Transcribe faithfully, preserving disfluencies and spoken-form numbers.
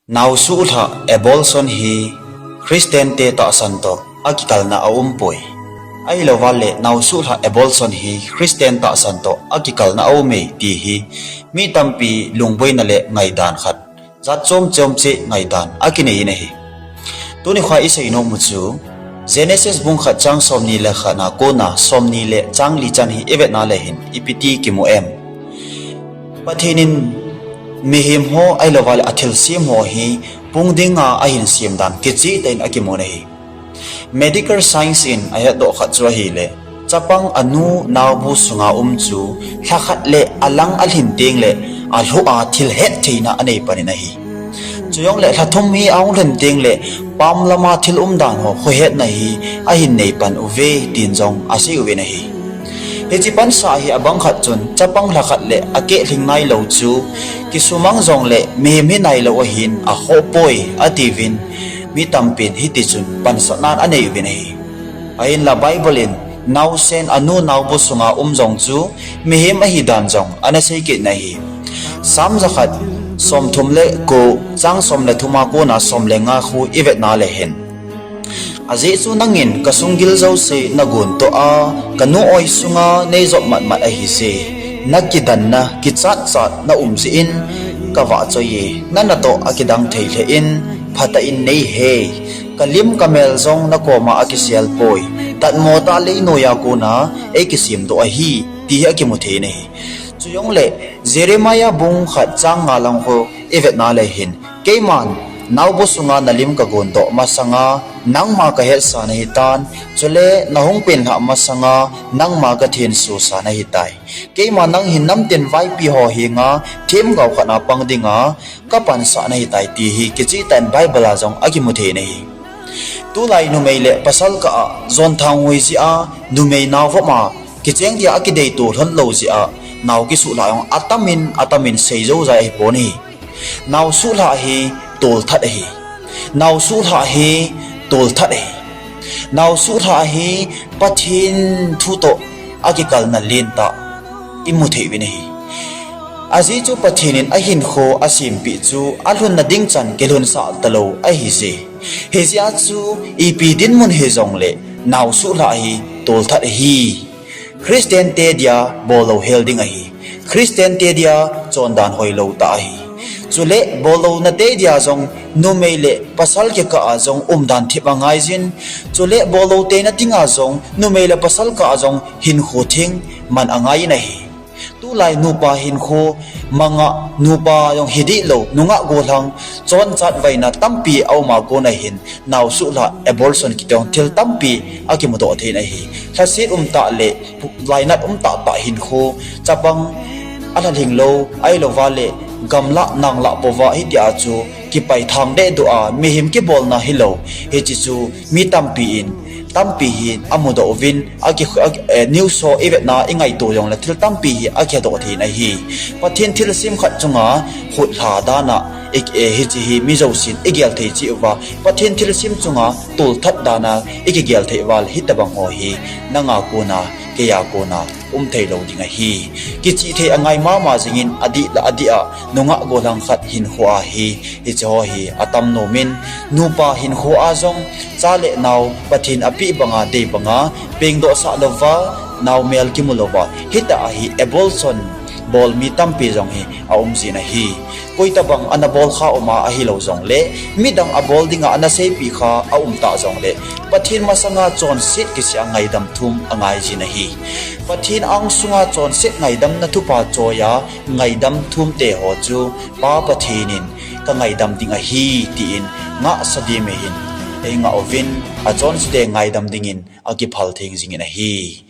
Naosuhlhah, abortion, hi Christian te tahsan toh akikalna aumpoi. Ahilouvale naosuhlhah, abortion, hi Christian tahsan toh akikalna aume ti hi mi tampi lungboina le ngaidan khat, jat chom chom cheh ngaidan akinei in ahi. Tuni kho isei nom u chu Genesis bung khat chang somni le khat na kona somni le chang li chan hi ivetna le hin ipi ti kimu em? Pathen in mihem ho ahilouvale athilsem ho hi pung dinga ahin sem dan kicheh tah in akimun ahi. Medical science in ahetdoh khat chu ahile, chapang anu naobu sunga um chu lhakhat le alang alhin tengle alhoh a thil hettheina anei panin ahi. Chujongle lhathum hi ahung lhin tengle pam lama thil umdan ho khohetna hi ahin nei pan uve tin jong asei uvin ahi. Hiche pansah hi abang khat chun chapang lhakhat le akeh lhing nailou chu kisumang jongle mihem hi nailou ahin akhohpoi atiuvin, mi tampin hitichun pansatnan anei uvin ahi. Ahinla Bible in naosen anu naobu sunga um jong chu mihem ahidan jong ana seikit in ahi. Sam jakhat somthum le ko chang som le thum a kona som le nga khu ivetna le hin, ajeh chu nangin kasung gil jouse nagontoh a, kanu oi sunga neijop matmat ahije. Nakidanna kichatchat naum jeh in kavahchoi e, nanatoh akidang thei lheh in phatah in neihei. Kalim kamel jong nakoma akiselpoi, tatmo tah leinoiya kona eikisemdoh ahi, ti hi akimu thei in ahi. Chujongle Jeremiah bung khat chang nga lang khu ivetna le hin, keiman naobu sunga nalim kagondoh masanga nangma kahetsa nahitan, chule nahung penlhah masanga nangma kathensosa nahitai. Keiman nang hin namtin vaipi ho henga themgao khat a pang dinga kapansah nahitai ti hi kicheh tah in Bible a jong akimu thei in ahi. Tulai numei le pasal kah a jonthang hoi jeh a numei nao vop a kicheng dia akideito lhon lou jeh a nao kisuhlhah jong atamin atamin seijou jai ahipon ahi. Naosuhlhah hi tolthat ahi. Naosuhlhah hi tolthat ahi. Naosuhlhah hi Pathen thu toh akikalna lentah imu thei uvin ahi. Ajeh chu Pathen in ahinkho asempeh chu alhunna ding chan kilhunsah talou ahije. Hijeh a chu ipi dinmun hijongle naosuhlhah hi tolthat ahi. Christian te dia bollou hel ding ahi. Christian te dia chondan hoilou tah ahi. Chule bollouna te dia jong numei le pasal kikah a jong umdan thip angaijin, chule bollou teina dinga jong numei le pasal kah a jong hinkho theng man angaiyin ahi. Tulai nupa hinkho manga nupa jong hidehlou, nungah gollhang, chonchat vaina tampi auma kona hin naosuhlhah, abortion, kiti jong thil tampi akimudoh thei in ahi. Lhaset umtah le lainat umtah tah hinkho, chapang alhalhinglou, ahilouva le gamlah nanglah pouva hitia chu kipaithang dehduh a mihem kibolna hilou, hiche chu mi tampi in tampi hin amudoh uvin, aki, a, eh, news ho ivetna ingaito jongle thil tampi hi akihedoh thei in ahi. Pathen thilsem khat chunga khutlha dana, i, eh, hiche hi mi jousen igel thei cheh uva, Pathen thilsem chunga tolthat dana ikigel thei uva le hitobang ho hi nanga kona, keiya kona umtheilou ding ahi. Kichihthei angai mama jingin adih le adih a nungah gollhang khat hinkho a hi hiche ho hi atam nomin, nupa hinkho a jong cha le nao Pathen apeh banga, dei banga pengdohsah louva, naomel kimu louva hitah a hi abortion bol mi tampi jong hi aumjin ahi. Koitobang ana bolkha uma ahilou jongle, midang abol dinga ana seipeh kha aumtah jongle, Pathen masanga chonset kisih a ngaidam thum angaijin ahi. Pathen angsunga chonset ngaidamna thupha choiya ngaidam thumte ho chu Pa Pathen in kangaidam ding ahi tin ngahsa dime hin eingah uvin, achonsete ngaidam dingin akiphal theng jingin ahi.